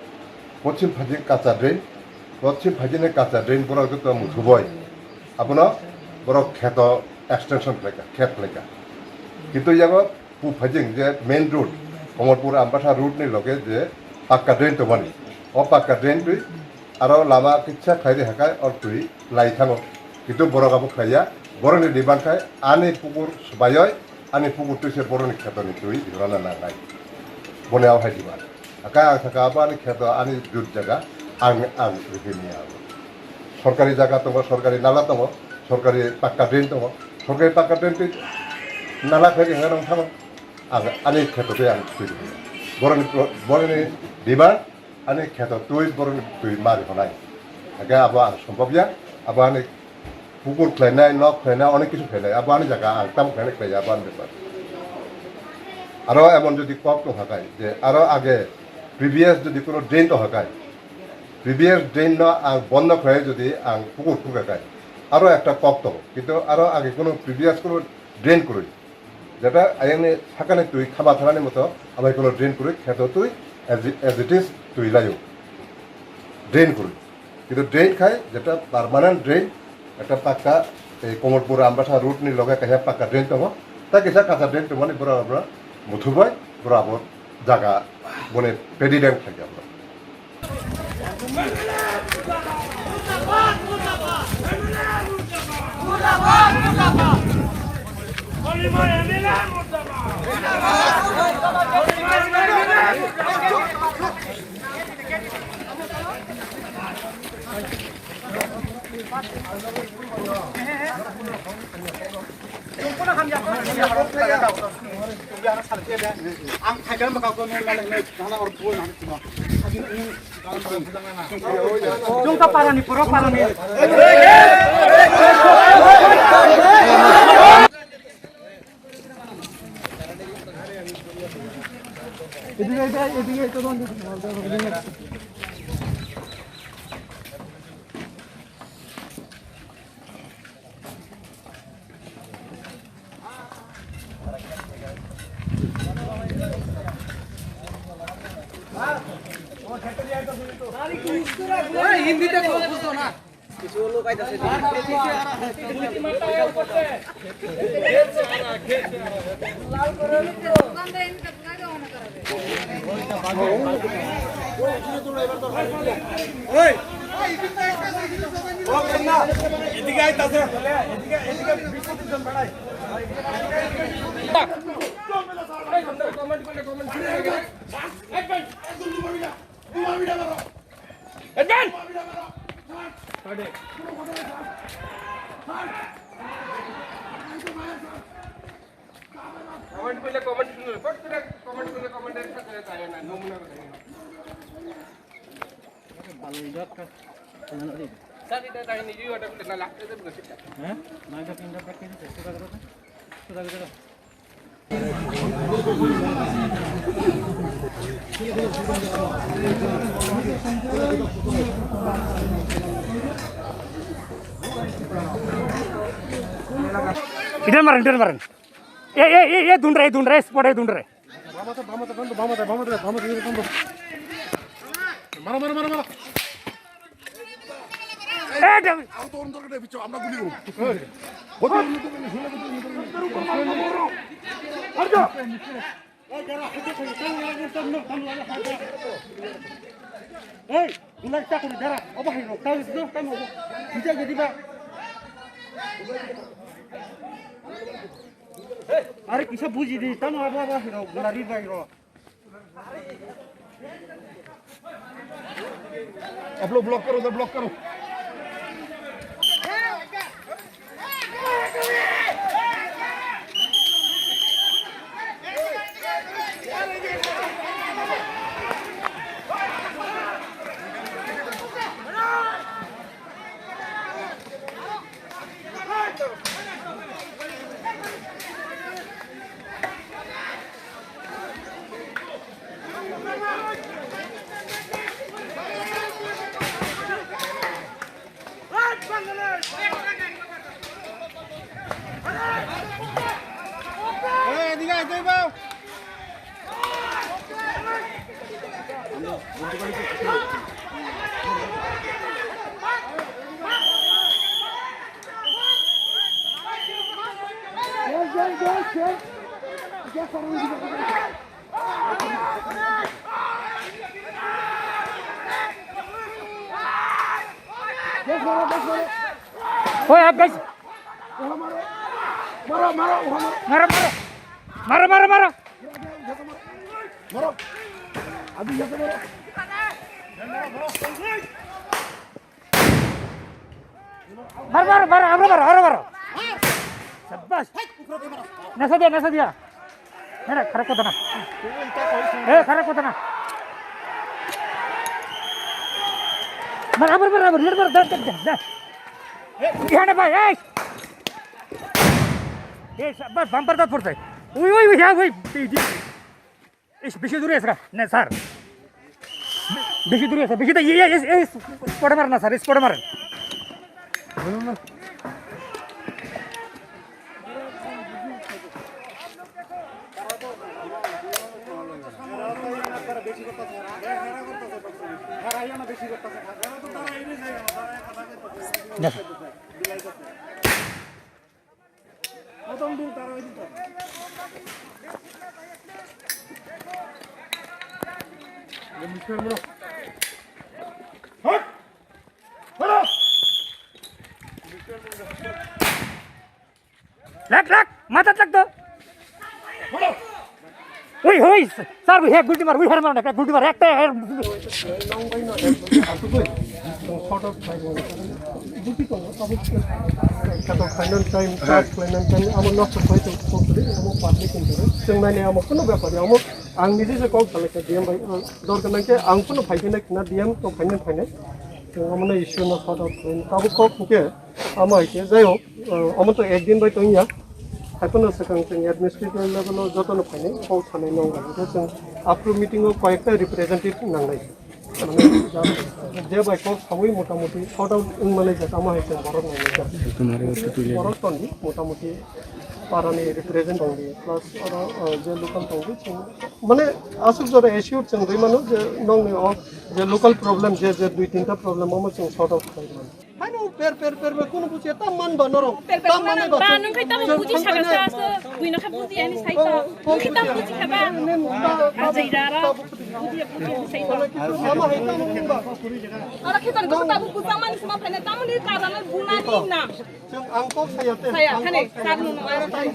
Pochim phaijing kacha drain. Pochim phaijing ni kacha drain borok joto muthuboi. Abono borok kheto extension khlaikha, khet khlaikha. Kintu yago pub phaijing je main road, Komolpur Ambatha road ni loge je pakka drain tongmani. O pakka drain twi aro lama kisa khlai di hakai or twi lai thango. Kintu borok abo khlaiya. Borokni demand khai ani pukur swbayoi ani pukur twi se borokni khetoni twi rwna nangnai. Boni abo hai demand. Hakai ang saka abo ani kheto ani jut jaga ang, ang rikhi niya abo. Sorkari jaga tongo, sorkari nala tongo, sorkari pakka drain tongo, sorkari pakka drain twi nala khai di hakai rong thango. Ang ani kheto twi ang twi rikhi. Borokni pro-, borokni demand ani kheto twi borokni twi ma rihonai. Hake abo ang sombobya, abo ani pukur khlainai, nok khlainai, onek kisu khlainai, abo ani jaga ang tamo khlainai khlaiya abo ani bepar. Aro emon jodi kok tong hakai, je aro age previous jodi kono drain tong hakai, previous drain no ang bondo khlai jodi ang pukur khurka kai, aro ekta kok tongo, kintu aro age kono previous kono drain kwrwi. Jeta ayangni sakani twi khama thanani moto abai kono drain kwrwi kheto twi as it, as it is twi laio. Drain kwrwi. Kintu drain khai jeta permanent drain, ekta pakka, ei Komolpur Ambasa road ni loge kaisa pakka drain tongo. Ta kisa kacha drain tongmani bora bora muthubai bora abo jaga bone pedi dam khlai jabo. Ang thaigan baka ko nang nang nang nang or bol nang tuma. Jungka parani poro parani. Hindi te kok busto na. Comment করলে comment শুনলে, ফট করে comment করলে comment এর সাথে যায় না, নমুনা করে। হ্যাঁ? নয়টা তিনটা প্র্যাকটিস আছে, সোজা করে দে। সোজা করে দে। Idan maran, idan maran. Eh, eh, eh, eh, dundre, dundre, spot, eh, dundre. Mara, mara, mara, mara. Eh, David. আমরা গুলি করব। Ei, gulai chakri dara, obo hai rok, tang, tang, tang, obo. Bisa jadi ba. Are kisa buji di, tamo abo abo hai rok, gulari bai rok. आप लोग ब्लॉक करो, उधर ब्लॉक करो। Oi, up, guys. Maro, maro, maro. Maro, maro. Maro, maro, maro. Maro. Abi, ya, maro. Maro, maro, maro, abro maro, abro maro. Shabash. Nasa dia, nasa dia. Nara, kharap kota na. Eh, kharap kota na. Maro, abro maro, abro, maro, maro, dar, dar, dar, dar. Ihana bhai, ei. Eh, shabash, bumper da porte. Ui, ui, ui, ya, ui. Ei, di. Ish, bishi dure asra. Ne, sir. Bishi dure asra. Bishi da, ye, ye, ye, ye, spot mar na, sir, spot mar. Ne, sir. Lak, lak, mata lak to. Oi, oi, sir, oi, he, gulti mar, oi, her mar, gulti mar, ekta, her. Katok khainani time, katok khainani time, amo nosto khai tong, tong, tong, amo public ni tong. Chwng nai nai amo kuno bepar ya, amo ang niji se kok salai kha D M bai, dorkar nang khe ang kuno phai khe nai khna D M to phainai phainai. Chwng amo no issue no sort out khai. Tabuk kok hwnkhe, amo hai khe, jai hok, amo to ek din bai tong ya. Haiphano swkang chwng administrative level o jotono phainai, kok sanai nong bai. Hwnkhe chwng after meeting o koyekta representative nangnai. Mane, je bai kok sawi motamoti sort out wng manai jak, amo hai chwng borok nangnai jak. Borok tongdi, motamoti parani represent tongdi, plus oro, uh, je local tongdi, chwng, mane, aswk jora assured chwng rwi mano je nongni o je local problem, je, je dui tinta problem, omo chwng sort out khlai mano. Haino per, per, per, per, kunu bujiya, tam man ba norok. Per, per, tam man ba. Ba, nung khai tamo buji saga sa, buino kha buji ani sai to. Nung khai tamo buji kha ba. Ajai dara. Buji, buji sai to. Ama hai tamo nung ba. Ara khitan ko tabu buja mani sima phane, tamo ni karana bunani na. Chwng ang kok saya te. Saya, ang khani, kok saya. Sar nung ara tai.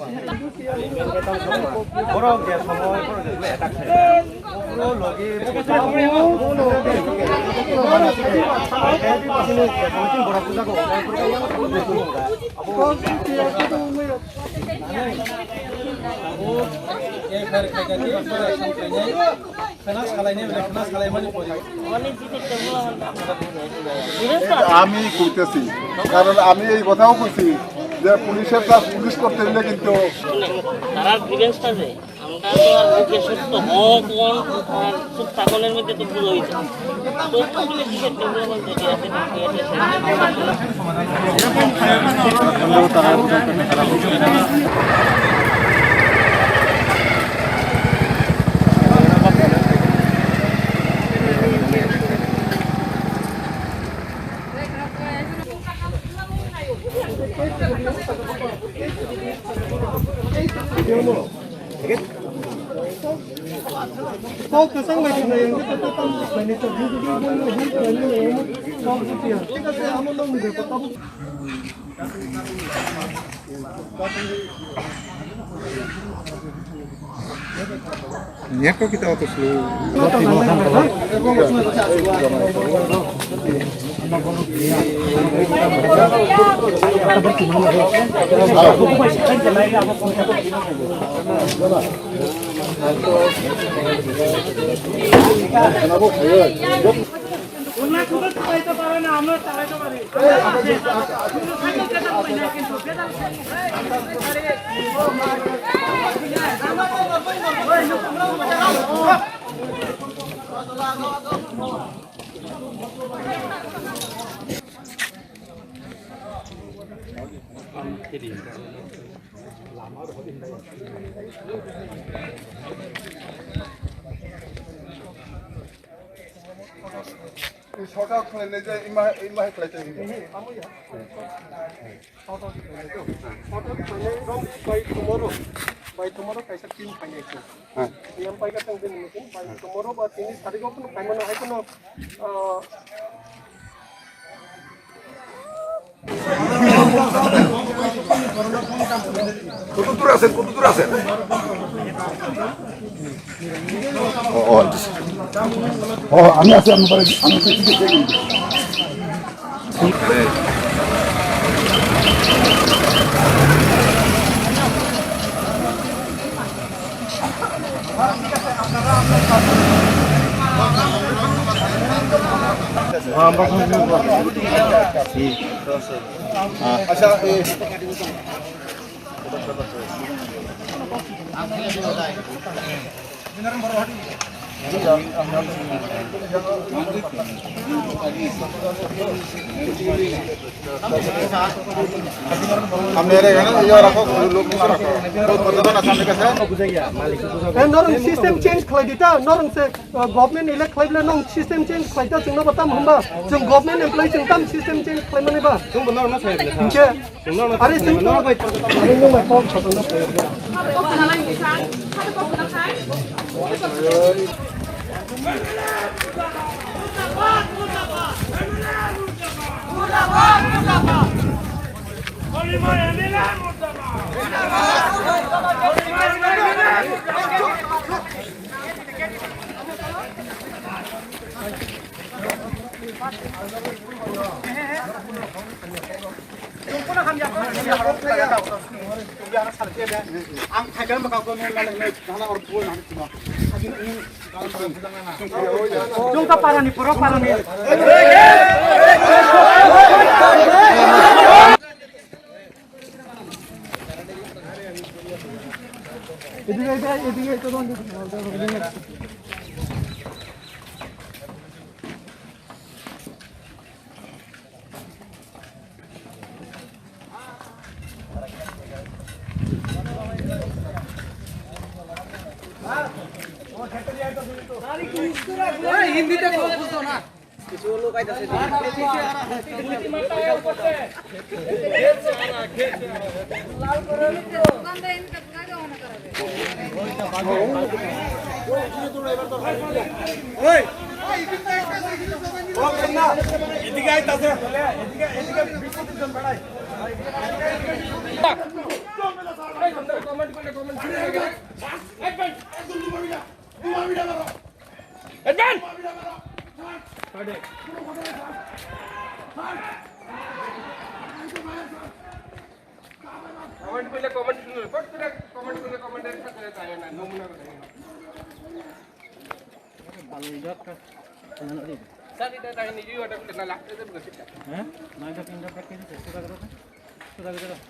Borok je somoy, borok je attack khlai. Borok logi, আমি কইতেছি, কারণ আমি এই কথাও কইছি যে পুলিশের কাজ পুলিশ করতে দিলে কিন্তু তারার গ্রিভেন্সটা যে আমরা তো আর মুখে সত্য হোক, কোন, আর চুপ থাকনের মধ্যে তো ভুল হইছে। তো পুলিশ কি করতে হবে বলতে কি আছে, কি আছে, Network kita auto slow. Short out khlai le je ima, ima hai khlai tong. Short out khlai le to. Short out khlai le rong by tomorrow. By tomorrow kaisa team phai nai to. Yang pai ka tang din meeting by tomorrow ba tini tarik o phano phai mano hai phano, ah, কত দূর আছেন? কত দূর আছেন? ও, ও, আচ্ছা। ও, আমি আছি, আমি পরে, আমি আচ্ছা, এই हम ले रहे हैं ना, ये रखो, लोग नीचे रखो। बहुत पता था ना, सामने कैसे है? Norong system change khlai di ta, norong se, uh, government elect khlai bla norong system change khlai ta, chwng no ba tam hwnba, chwng government employee chwng tam system change khlai mani ba. Chwng bo norong no sai bla. Hingke, Are sing to. Are nung mai pom sa tong. Ang thaigal ma kau ko nang nang nang nang or bol nang tino. Jungta parani poro parani. Hindi te ko bujo na. Comment kule comment kule, kot kule comment kule, comment kule, kule, kule, kule, kule, kule, kule. Sir, ita tadi ni juga ada kena lah, itu bukan kita. Hah? Mana pindah pakai itu? Sudah gitu kan? Sudah gitu kan?